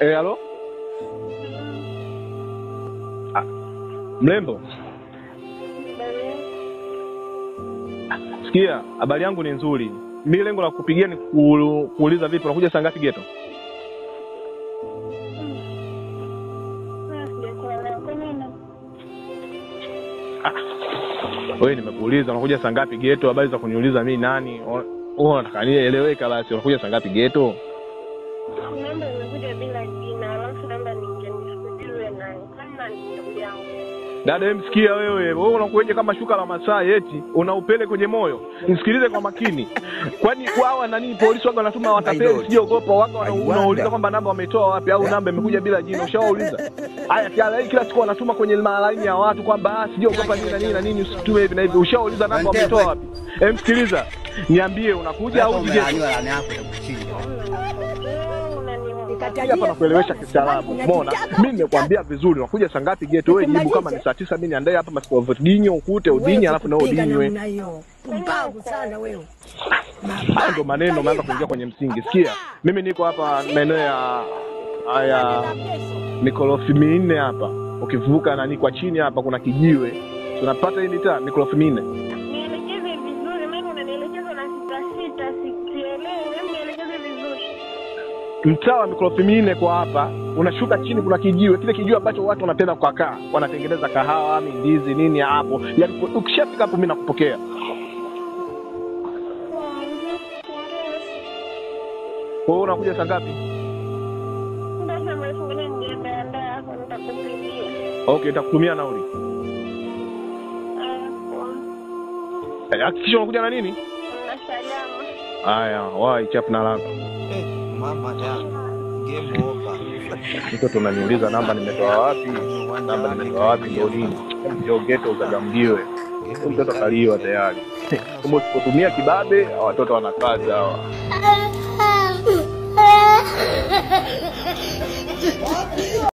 Halo? Mlembo. Sikia, habari yangu ni nzuri. Mimi lengo la kukupigia ni kuuliza vipi unakuja saa ngapi ghetto? Wewe nimekuuliza unakuja saa ngapi ghetto, habari za kuniuliza mimi nani? Wewe unataka nieleweka basi, unakuja saa ngapi ghetto? Namba imekuja bila jina, alafu namba ningenisijue nani. Kama ni ndugu yangu. Dada wewe msikia wewe, wewe unakueje kama shuka la Masai eti una upele kwenye moyo? Nisikilize kwa makini. Kwani hawa nani polisi waga wanatuma watapeli, sijogopa waga wanauliza kwamba namba wametoa wapi au namba imekuja bila jina, ushawauliza? Haya kila kila siku wanatuma kwenye malaini ya watu kwamba sijogopa nini na nini na nini, usitume hivi na hivi. Ushawauliza namba wametoa wapi? Msikiliza. Niambie unakuja au uje? Hapa nakuelewesha kistaarabu. Umeona? Mimi nimekuambia vizuri unakuja saa ngapi ghetto, wewe jibu kama ni saa 9 mimi niandae hapa masikovodinyo ukute udinye alafu na udinywe. Pumbavu sana wewe. Hayo ndo maneno umeanza kuingia kwenye msingi. Sikia, mimi niko hapa maeneo ya haya mikorofi minne hapa. Ukivuka nani kwa chini hapa kuna kijiwe. Tunapata hii mitaa mikorofi minne. Nielekeze vizuri, maana unanielekeza na sita sielewi. Hebu nielekeze vizuri. Mtaa wa mikorofi minne kwa hapa, unashuka chini kuna kijiwe, kile kijiwe ambacho watu wanapenda kukaa, wanatengeneza kahawa, mindizi nini hapo. Yaani ukishafika hapo mimi nakupokea. Wewe unakuja saa ngapi? Okay, nitakutumia nauli. Hakikisha unakuja na nini? Haya, wai chapu na lako. Mama da. Game over. Mtoto unaniuliza namba nimetoa wapi? Namba nimetoa wapi ndio nini? Ndio ghetto ukagambiwe. Mtoto kaliwa tayari. Kama usipotumia kibabe, watoto wanakaza hawa.